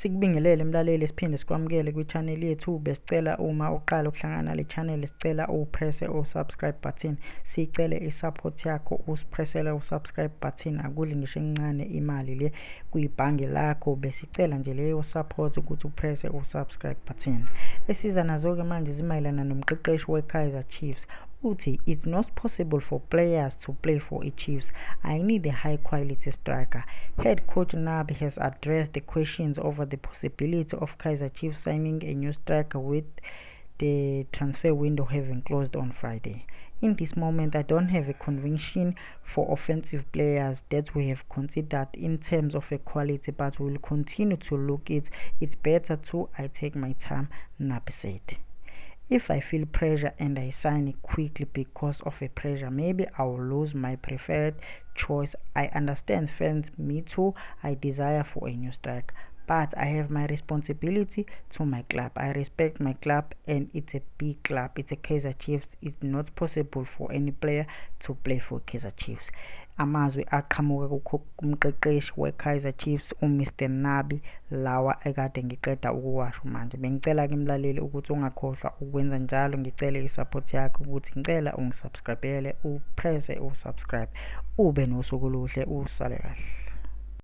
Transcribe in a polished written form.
Sikubingelele mlaleli, siphinde sikwamukele kwi-channel yethu. Besicela uma uqala ukuhlangana le channel, sicela upresse subscribe button. Sicele i-support yakho, usipressele subscribe button. Akudli ngisho encane imali le kuyibhange lakho. Besicela nje leyo support ukuthi upresse subscribe button. Esiza nazo ke manje zimayelana nomqeqeshi we-Kaizer Chiefs. Uthi it's not possible for players to play for Chiefs. I need a high quality striker. Head coach Nabi has addressed the questions over the possibility of Kaizer Chiefs signing a new striker with the transfer window having closed on Friday. In this moment, I don't have a conviction for offensive players that we have considered in terms of a quality, but we'll continue to look it. It's better to I take my time, Nabi said. If I feel pressure and I sign it quickly because of a pressure, maybe I will lose my preferred choice. I understand fans, me too, I desire for a new striker, but I have my responsibility to my club. I respect my club and it's a big club. It's a Kaizer Chiefs. It's not possible for any player to play for Kaizer Chiefs. Amazwi aqhamuka kumqeqeshi we-Kaizer Chiefs uMr Nabi lawa ekade ngiqeda ukuwasho manje. Bengicela ke mlaleli ukuthi ungakhohlwa ukwenza njalo. Ngicele i-support yakho ukuthi ngicela ungisubscribele, upresse usubscribe, ube nosuku oluhle, usale kahle.